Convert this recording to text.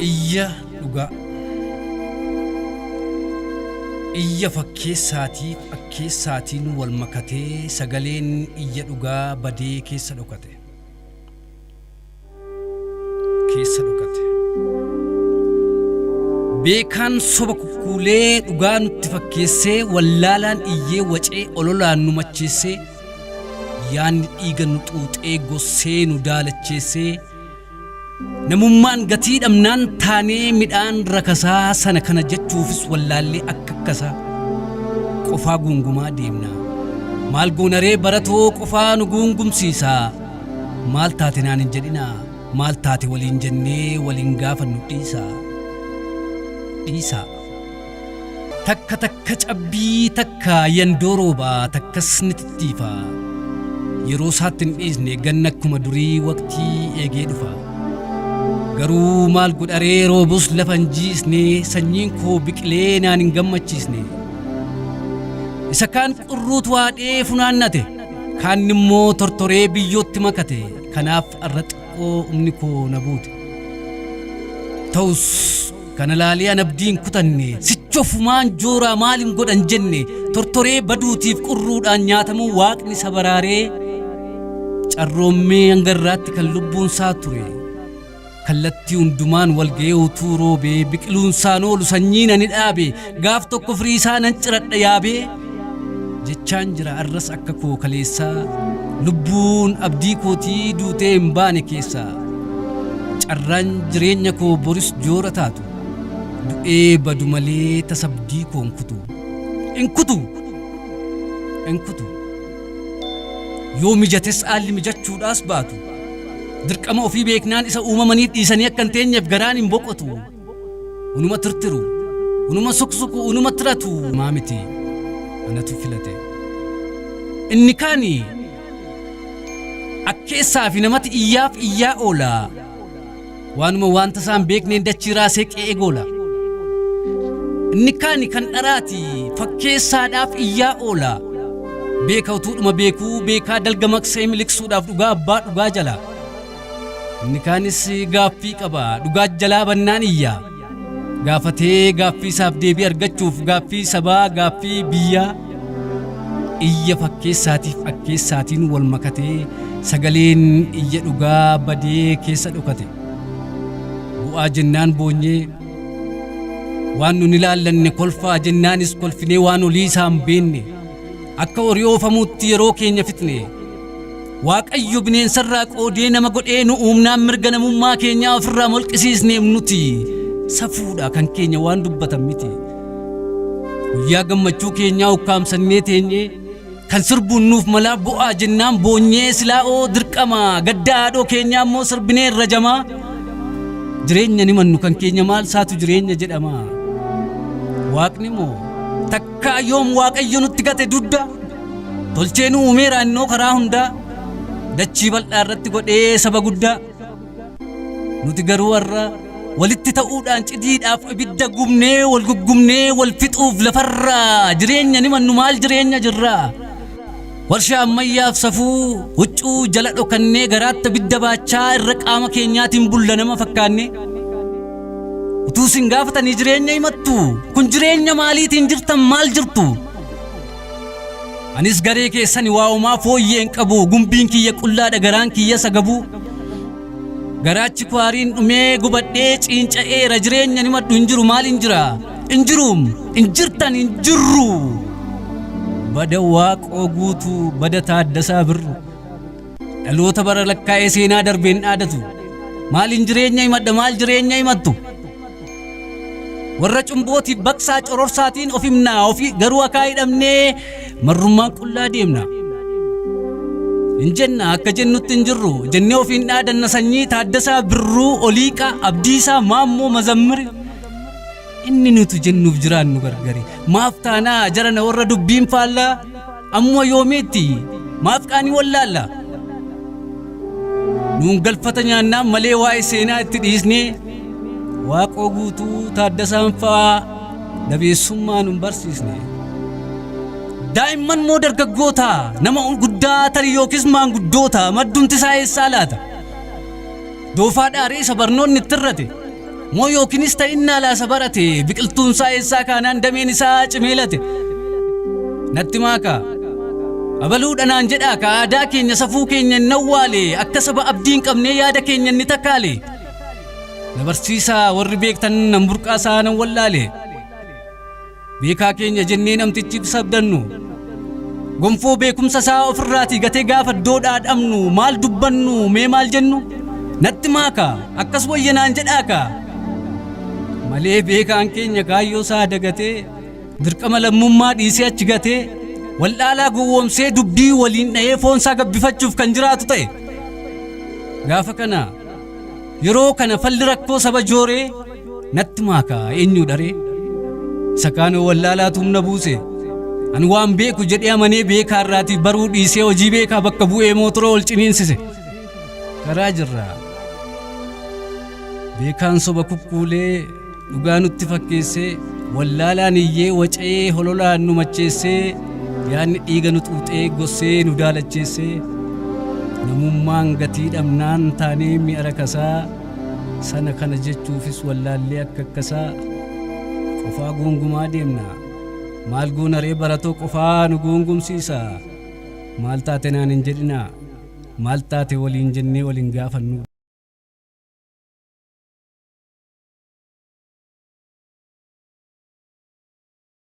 Iyya dhugaa. Iyya fakkeessaatiif akkeessaatiin wal makatee sagaleen iyya dhugaa badee keessa dhokate. Keessa dhokate. Beekaan soba kukkuulee dhugaa nutti fakkeessee wallaalaan iyyee wacee ololaan nu macheessee yaanni dhiiga nu xuuxee gossee nu daalacheessee Namummaan gatii dhabnaan taanee midhaan rakasaa sana kana jechuufis wallaallee akka akkasaa qofaa guungumaa deemna. Maal goonaree baratoo qofaa nu guungumsiisa. Maal taate naan hin jedhinaa maal taate waliin jennee waliin gaafannu dhiisaa. Dhiisaa. Takka takka cabbii takka yandoo rooba takkas ni tittiifa. Yeroo isaatti hin dhiisne ganna akkuma durii waqtii eegee dhufa. Garuu maal godharee roobus lafa hin jiisne sanyiin koo biqilee naan hin gammachiisne. Isa kaan qurruutu haadhee funaannate kaan immoo tortoree biyyootti makate kanaaf arra xiqqoo humni koo na buute. Ta'us Kana laalee an abdii hin kutanne, sichofumaan jooraa maalin godhan jenne, tortoree baduutiif qurruudhaan nyaatamuu waaqni isa baraaree, carroommee hanga irraatti kan lubbuun isaa ture, kallattii hundumaan wal ga'ee utuu roobee, biqiluun isaan oolu sanyiin ani dhaabe, gaaf tokko firii isaa nan ciradha yaabee, jechaan jira arras akka koo kaleessaa, lubbuun abdii kootii duutee hin baane keessaa. Carraan jireenya koo boris joora taatu du'ee badu malee tasa abdii koo hin kutu. Hin kutu! Hin kutu. Yoo mijates haalli mijachuudhaas baatu dirqama ofii beeknaan isa uumamanii dhiisanii akka hin teenyeef garaan hin boqotu. Unuma tirtiru, unuma suksuku, unuma tiratu. Maa miti anatu filate. Inni kaani Akkeessaa fi namatti iyyaaf iyyaa oola. Waanuma waanta isaan beekneen dachii raasee qe'ee goola. Inni kaani kan dharaati fakkeessaadhaaf iyyaa oola. Beeka utuudhuma beekuu beekaa dalga maqsee miliqsuudhaaf dhugaa abbaa dhugaa jala. Inni kaanis gaaffii qaba dhugaa jalaa bannaan iyya. Gaafatee gaaffii isaaf deebii argachuuf gaaffii sabaa gaaffii biyyaa iyya fakkeessaatiif akkeessaatiin wal makatee sagaleen iyya dhugaa badee keessa dhokate. Bu'aa jennaan boonyee waan nun ilaallanne kolfaa jennaanis kolfinee waan olii isaan beenne akka horii oofamuutti yeroo keenya fixne. Waaqayyo bineensarraa qoodee nama godhee nu uumnaan mirga namummaa keenyaa ofirraa molqisiisneef nuti safuudha kan keenya waan dubbatan miti. Guyyaa gammachuu keenyaa ukkaamsannee teenyee kan sirbuun nuuf malaa bu'aa jennaan boonyee silaa'oo dirqama gadda haadhoo keenyaa immoo sirbinee irra jamaa. Jireenya ni mannu kan keenya maal saatu jireenya jedhama. Waaqni moo takkaa yoom waaqayyo nutti gate dudda. Tolchee nu uumeera innoo karaa hundaa dachii bal'aa irratti godhee saba guddaa. Nuti garuu har'a walitti ta'uudhaan cidiidhaaf ibidda gubnee wal guggubnee wal fixuuf lafarraa jireenya ni mannu maal jireenya jirraa. Warshaa ammayyaaf safuu huccuu jala dhokannee garaatti ibidda baachaa irra qaama keenyaatiin bulla nama fakkaanne. Utuu isin gaafatanii jireenya himattu kun jireenya maaliitiin jirtan maal jirtu? Anis garee keessani waa homaa fooyyee hin qabu gumbiin kiyya qullaadha garaan kiyya sagabuu. Garaachi kwaariin dhumee gubadhee ciinca'eera jireenya ni madhu hin jiru maal hin jira hin jiruum hin jirtan hin jirru. Bada waaqoo guutuu bada taaddasaa birru dhaloota bara lakkaa'ee seenaa darbeen dhaadatu maaliin jireenya himadha maal jireenya himattu. Warra cumbootiif baqsaa cororsaatiin of himna ofii garuu akaa hidhamnee marrummaan qullaa deemna. Hin jenna akka jennutti hin jirru jennee ofiin dhaadanna sanyii Taaddasaa Birruu Oliiqaa Abdiisaa Maammoo Mazammiri. Inni nuti jennuuf jiraannu gargari. Maaf taanaa jarana warra dubbiin faallaa ammuma yoomiitti maaf qaanii wallaalla. Nuun galfata nyaannaan malee waa'ee seenaa itti dhiisnee Waaqoo guutuu Taaddasaan fa'aa dabeessummaa nun barsiisne. Daa'imman moo dargaggoota nama guddaa tarii yookiis maanguddoota maddumti isaa eessaa laata? Doofaa dhaaree isa barnoonni itti irrate. Moo yookiinis ta'innaa laasa barate biqiltuun isaa eessaa kaanaan dameen isaa cimee late. Natti maakaa. Abaluudha naan jedhaa ka aadaa keenya safuu keenya hin awwaale akka saba abdii hin qabnee yaada keenya inni takkaale. Na barsiisaa warri beektan nan burqaa isaa nan wallaale. Beekaa keenya jennee namtichi sabdannu. Gonfoo beekumsa isaa ofirraatii gatee gaafa iddoodhaa dhabnu maal dubbannu mee maal jennu? Natti maaka akkas wayya naan jedhaa ka. Malee beekaan keenya kaayyoo isaa dagatee dirqama lammummaa dhiisee achi gatee wallaalaa gowwoomsee dubbii waliin dha'ee foon isaa gabbifachuuf kan jiraatu ta'e. Gaafa kana yeroo kana falli rakkoo saba jooree natti maaka eenyu dharee? Isa kaanoo wallaalaatu humna buuse. Ani waan beeku jedhee amanee beekaa irraatii baruu dhiisee hojii beekaa bakka bu'ee mootora ol ciniinsise. Karaa jirra. Beekaan soba kukkuulee dhugaa nutti fakkeessee wallaalaan iyyee wacee hololaan nu macheessee yaadni dhiiga nu xuuxee gossee nu daalacheessee namummaan gatii dhabnaan taanee mi'a rakasaa sana kana jechuufis wallaallee akka akkasaa qofaa guungumaa deemna. Maal goona ree baratoo qofaa nu guungumsiisa. Maal taate naan hin jedhinaa. Maal taate waliin jennee waliin gaafannu.